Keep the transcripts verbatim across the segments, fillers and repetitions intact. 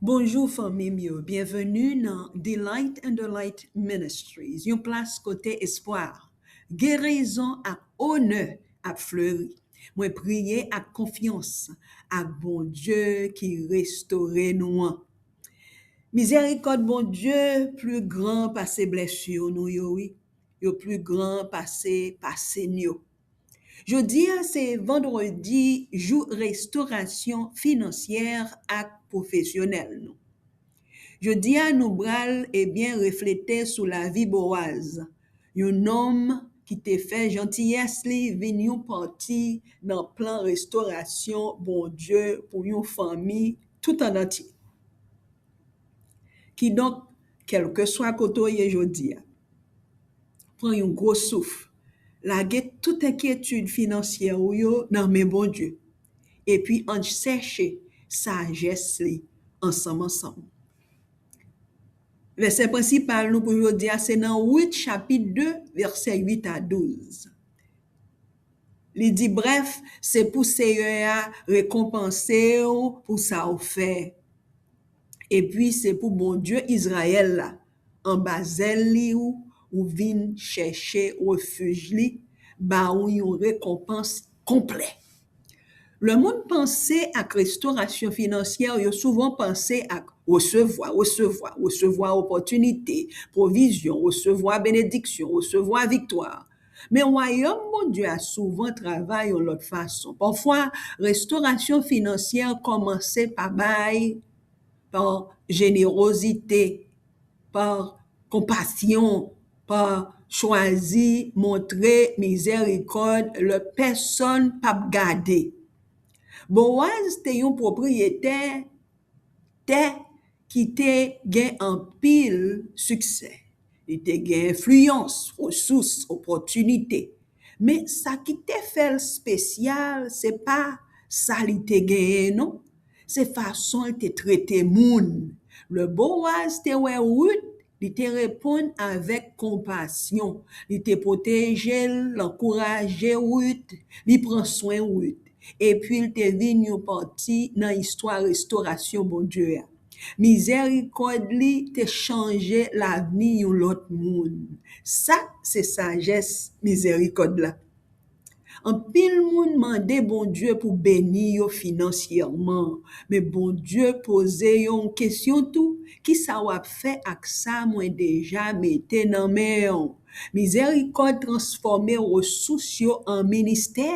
Bonjou fanmi m yo, byenveni nan Delight and Delight Ministries, yon plas kote espwa, gerizon ak onè ap fleri. Mwen priye ak konfyans ak Bondye ki restore nou an. Mizèrikòd Bondye pli gran pase blesi nou yo, wi. Yo pli gran pase pase n yo. Jodi a se vandredi, jou restorasyon finansyè ak pwofesyonèl nou. Jodi a nou pral, ebyen, reflete sou lavi Bowaz, yon nonm ki te fè jantiyès li vin yon pati nan plan restorasyon Bondye pou yon fanmi tout an antye. Kidonk, kèlkeswa kote w ye jodi a, pran yon gwo souf, lage tout enkyetid finansyè ou yo nan men Bondye, epi ann chèche sajès li ansanm ansanm. Vèsè prensipal nou pou jodi a se nan Rit chapit de, vèsè uit a douz. Li di, brèf, se pou Seyè a rekonpanse w pou sa w fè. Epi se pou Bondye Izrayèl la, anba zèl li ou, ou vin chèche refij li, ba ou yon rekonpans konplè. Lè moun panse ak restorasyon finansyè, yo souvan panse ak resevwa, resevwa, resevwa opòtinite, pwovizyon, resevwa benediksyon, resevwa viktwa. Men wayòm Bondye a souvan travay yon lòt fason. Pafwa, restorasyon finansyè kòmanse pa bay, pa jenerozite, pa konpasyon, pa chwazi montre mizèrikòd lè pèsonn p ap gade. Bowaz te yon pwopriyetè tè ki te gen anpil siksè. Li te gen enfliyans, resous, opòtinite. Men sa ki te fè l espesyal, se pa sa li te genyen, non. Se fason l te trete moun. Lè Bowaz te wè Rit, li te reponn avèk konpasyon. Li te pwoteje l, l ankouraje Rit, li pran swen Rit. Epi l te vin yon pati nan istwa restorasyon Bondye a. Mizèrikòd li te chanje lavni yon lòt moun. Sa se sajès mizèrikòd la. Anpil moun mande Bondye pou beni yo finansyèman, men Bondye poze yo yon kesyon tou, kisa w ap fè ak sa mwen deja mete nan men w? Mizèrikòd transfòme resous yo an ministè.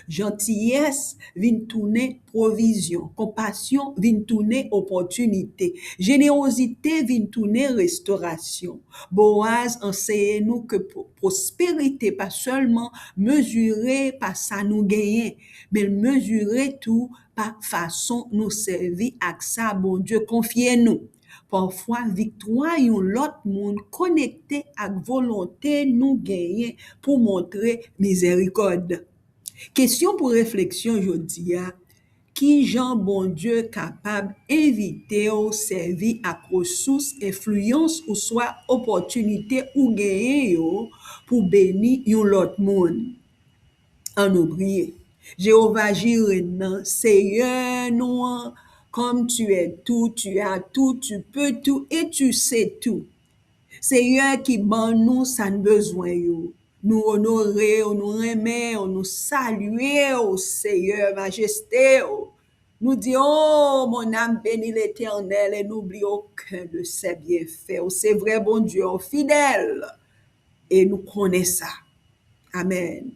Jantiyès vin tounen pwovizyon, konpasyon vin tounen opòtinite, jenerozite vin tounen restorasyon. Bowaz anseye nou ke pwo-, pwosperite pa sèlman mezire pa sa nou genyen, men l mezire tou pa fason nou sèvi ak sa Bondye konfye nou. Pafwa, viktwa yon lòt moun konekte ak volonte nou genyen pou montre mizèrikòd. Kesyon pou refleksyon jodi a, ki jan Bondye kapab envite w sèvi ak resous, enfliyans, oswa opòtinite ou genyen yo pou beni yon lòt moun? Ann nou priye. Jewova Jire nan, Seyè nou an, comme tu es tout, tu as tout, tu peux tout et tu sais tout. Seyè ki ban nou sa n bezwen yo. Nou onore w, nou renmen w, nou salye w, Seyè, majeste w. Nou di, oh, mon âme bénit l'Éternel et n'oublie aucun de ses bienfaits. Ou se vrè Bondye, ou fidèl. E nou konnen sa. Amèn.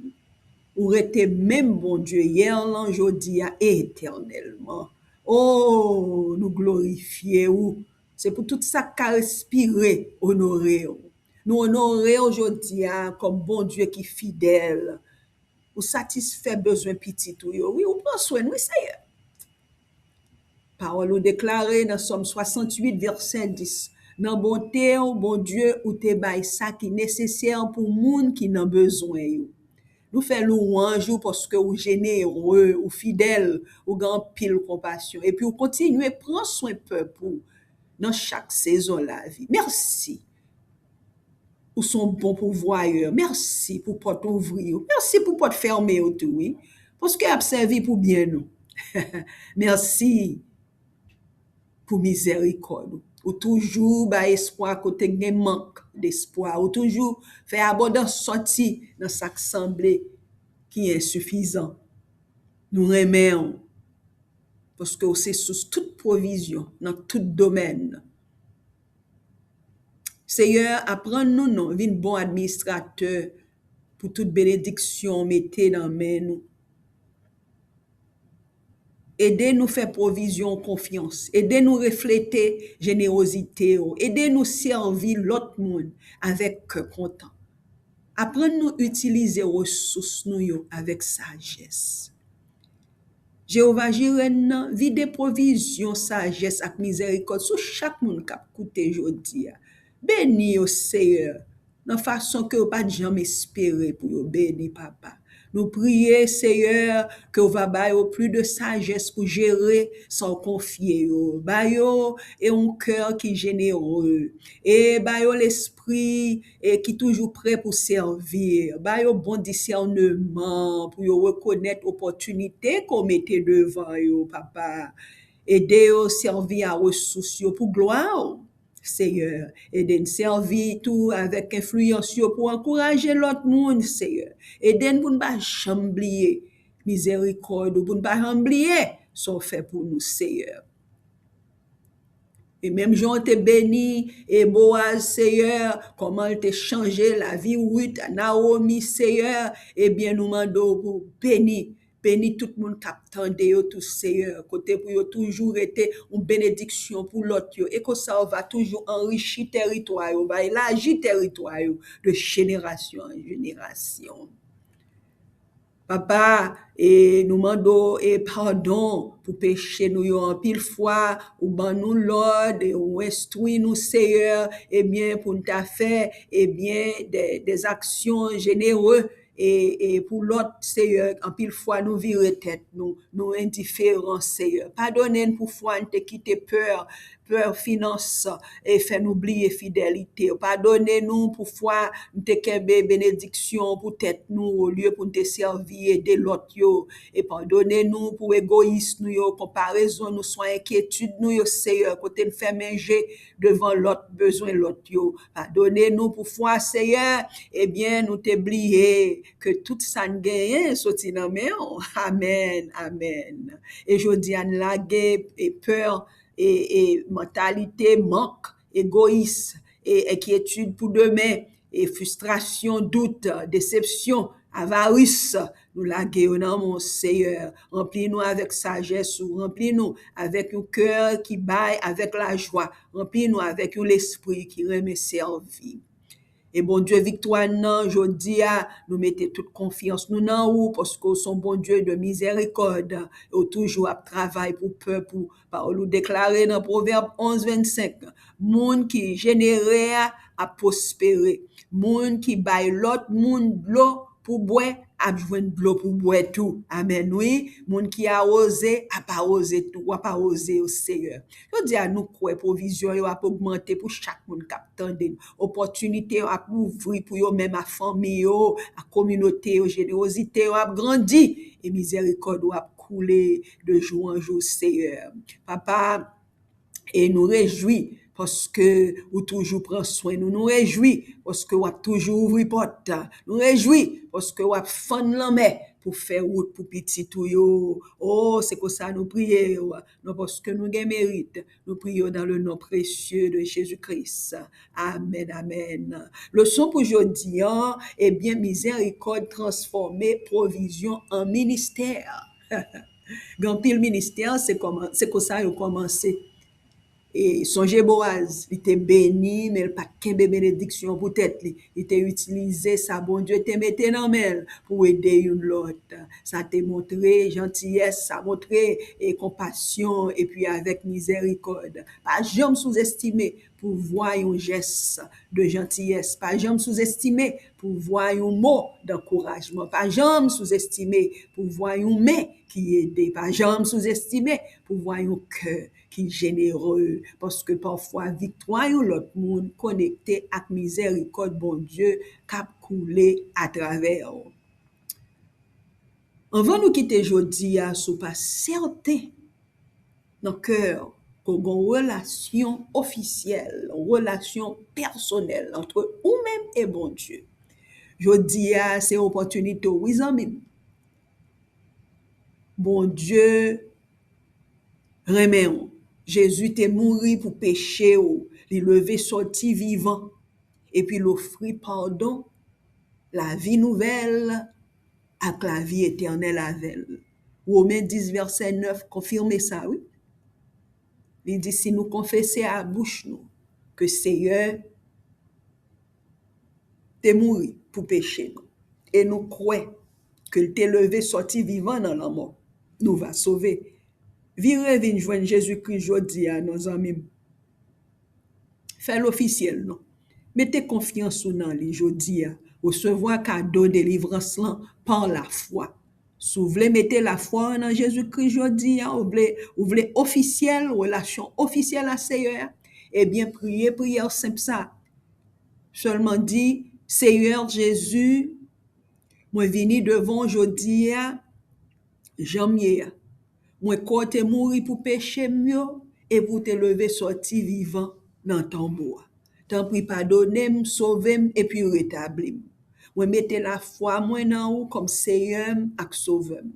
Ou rete menm Bondye yè lan, jodi a, etènèlman. Oh, nou glorifye ou. Se pou tout sa k ka respire onore w. Nou onore w jodi a kòm Bondye ki fidèl. Ou satisfè bezwen pitit ou yo. Wi, ou pran swen n, wi, Seyè. Pawòl ou deklare nan Sòm swasanntuit, vèsè dis, nan bonte w, Bondye, ou te bay sa ki nesesè pou moun ki nan bezwen yo. Nou fè lwanj ou paske ou jenere, ou fidèl, ou gen anpil konpasyon. Epi ou kontinye pran swen pèp ou nan chak sezon lavi. Mèsi. Ou se yon bon pouvwayè. Mèsi pou pòt ouvri yo. Mèsi pou pòt fèmen yo tou, wi. Paske y ap sèvi pou byen nou. Mèsi. pou mizèrikòd ou. Ou toujou bay espwa kote gen mank despwa. Ou toujou fè abondans sòti nan sa k sanble ki ensifizan. Nou renmen w, paske w se sous tout pwovizyon nan tout domèn. Seyè, aprann nou non vin bon administratè pou tout benediksyon w mete nan men nou. Ede nou fè pwovizyon w konfyans. Ede nou reflete jenerozite w. Ede nou sèvi lòt moun avèk kè kontan. Aprann nou itilize resous nou yo avèk sajès. Jewova Jire n nan, vide pwovizyon sajès ak mizèrikòd sou chak moun k ap koute jodi a. Beni yo, Seyè, nan fason ke yo pa t janm espere pou yo beni, Papa. Nou priye, Seyè, ke w va ba yo plis de sajès pou jere sa w konfye yo. Ba yo e yon kè ki jenere. E ba yo lespri e ki toujou prè pou sèvi. Ba yo bon disèneman pou yo rekonèt opòtinite ke w mete devan yo, Papa. Ede yo sèvi a resous yo pou glwa w. Seyè, ede n sèvi tou avèk enfliyans yo pou ankouraje lòt moun, Seyè. Ede n pou n pa janm bliye mizèrikòd ou, pou n pa janm bliye sa w fè pou nou, Seyè. E menm jan w te beni e Boaz, Seyè, kòman l te chanje lavi Rit, Nawomi, Seyè, ebyen, nou mande w pou beni Beni tout moun k ap tande yo tou, Seyè, kote pou yo toujou rete yon benediksyon pou lòt yo. E konsa, w va toujou anrichi tèritwa yo, w va elaji tèritwa yo de jenerasyon an jenerasyon. Papa, e nou mande w e padon pou peche nou yo anpil fwa, ou ban nou lòd, e ou enstwi nou, Seyè, ebyen, pou n ta fè, ebyen, de, de aksyon jenere, e, e pou lòt, Seyè, anpil fwa nou vire tèt nou, nou endiferan, Seyè. Padone n pou fwa n te kite pè, pè finans, e fè nou bliye fidelite w. Padone nou pou fwa n te kenbe benediksyon pou tèt nou, olye pou n te sèvi ede lòt yo. E padone nou pou egoyis nou yo, konparezon nou, swa enkyetid nou yo, Seyè, kote n fèmen je devan lòt, bezwen lòt yo. Padone nou pou fwa, Seyè, ebyen, nou te bliye ke tout sa n genyen soti nan men w. Amèn, amèn. E jodi a, n lage e pè, e, e mantalite mank, egoyis, e enkyetid pou demen, e fristrasyon, dout, desepsyon, avaris, nou lage yo nan men w, Seyè. Ranpli nou avèk sajès ou, ranpli nou avèk yon kè ki bay avèk lajwa, ranpli nou avèk yon lespri ki renmen sèvi. E Bondye viktwa n nan, jodi a, nou mete tout konfyans nou nan ou, paske w se yon Bondye de mizèrikòd, e w toujou ap travay pou pèp ou. Pawòl ou deklare nan Pwovèb onz vennsenk, moun ki jenere a ap pwospere. Moun ki bay lòt moun dlo pou bwè ap jwenn dlo pou bwè tou. Amèn, wi. Moun ki awoze ap awoze tou. W ap awoze yo, Seyè. Jodi a, nou kwè pwovizyon yo ap ogmante pou chak moun k ap tande n. Opòtinite yo ap ouvri pou yo menm, a fanmi yo, a kominote yo, jenerozite yo ap grandi. E mizèrikòd ou ap koule de jou an jou, Seyè. Papa, e nou rejwi paske ou toujou pran swen nou. Nou rejwi paske w ap toujou ouvri pòt. Nou rejwi paske w ap fann lanmè pou fè wout pou pitit ou yo. O, se konsa nou priye w. Non paske nou gen merit. Nou priye w dans le nom précieux de Jésus-Christ. Amèn, amèn. Leson pou jodi a, ebyen, mizèrikòd transfòme pwovizyon an ministè. Gen anpil ministè, se kòman, se konsa yo kòmanse. E sonje Boaz, li te beni, men l pa t kenbe benediksyon pou tèt li. Li te itilize sa Bondye te mete nan men l pou ede youn lòt. Sa te montre jantiyès, sa montre, e, konpasyon, epi avèk mizèrikòd. Pa janm souzestime pouvwa yon jès de jantiyès. Pa janm souzestime pouvwa yon mo dankourajman. Pa janm souzestime pouvwa yon men ki ede. Pa janm souzestime pouvwa yon kè ki jenere, paske pafwa viktwa yon lòt moun konekte ak mizèrikòd Bondye k ap koule atravè w. Anvan nou kite jodi a, si w pa sèten nan kè w, ke w gen yon relasyon ofisyèl, yon relasyon pèsonèl antre ou menm e Bondye. Jodi a, se opòtinite w, wi, zanmi m. Bondye renmen w. Jezi te mouri pou peche w. Li leve sòti vivan. Epi l ofri padon, lavi nouvèl, ak lavi etènèl avè l. Women dis vèsè nèf konfime sa, wi. Li di, si nou konfese a bouch nou ke Seyè te mouri pou peche nou, e nou kwè ke l te leve sòti vivan nan lanmò, nou va sove. Vire vin jwenn Jezikri jodi a, non, zanmi m. Fè l ofisyèl, non. Mete konfyans ou nan li jodi a. Resevwa kado delivrans lan pa lafwa. Si w vle mete lafwa w nan Jezikri jodi a, ou vle, ou vle ofisyèl, relasyon ofisyèl ak Seyè a, ebyen, priye priyè senp sa. Sèlman di, Seyè Jezi, mwen vini devan w jodi a, jan m ye a. Mwen kwè w te mouri pou peche m yo, epi w te leve sòti vivan nan tonbo a. Tanpri padone m, sove m, epi retabli m. Mwen mete lafwa mwen nan ou kòm Seyè m ak Sovè m.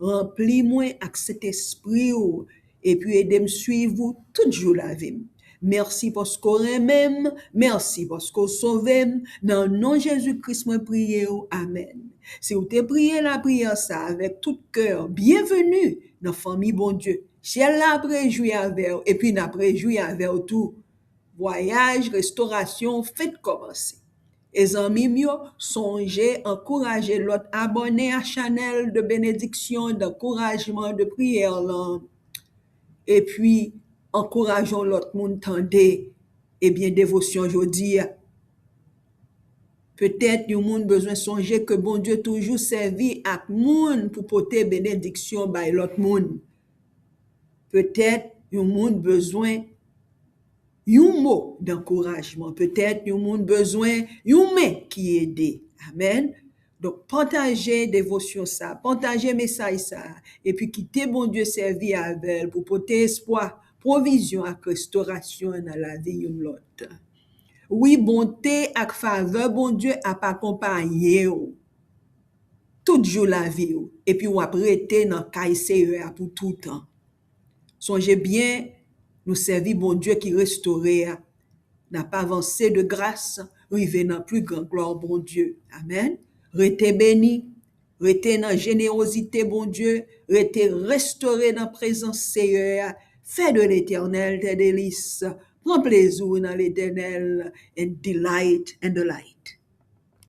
Ranpli mwen ak Sentespri w, epi ede m swiv ou tout jou lavi m. Mèsi paske w renmen m, mèsi paske w sove m. Nan non Jezi Kris mwen priye w, amèn. Si w te priye lapriyè sa avèk tout kè w, byenveni nan fanmi Bondye. Syèl la ap rejwi avè w, epi n ap rejwi avè w tou. Vwayaj restorasyon w fenk kòmanse. E zanmi m yo, sonje ankouraje lòt abòne a chanèl de benediksyon, dankourajman, de priyè lan. Epi, ankouraje yon lòt moun tande, ebyen, devosyon jodi a. Petèt yon moun bezwen sonje ke Bondye toujou sèvi ak moun pou pote benediksyon bay lòt moun. Petèt yon moun bezwen yon mo dankourajman. Petèt yon moun bezwen yon men ki ede. Amèn. Donk, pataje devosyon sa, pataje mesaj sa, epi kite Bondye sèvi avè l pou pote espwa, pwovizyon ak restorasyon nan lavi youn lòt. Wi, bonte ak favè Bondye ap akonpaye w tout jou lavi w, epi w ap rete nan kay Seyè a pou toutan. Sonje byen, nou sèvi Bondye ki restore a. N ap avanse de gras, rive nan pli gran glwa Bondye. Amèn. Rete beni, rete nan jenerozite Bondye, rete restore nan prezans Seyè a. Fè de Letènèl tes délices. Pran plezi w nan Letènèl and delight in the light.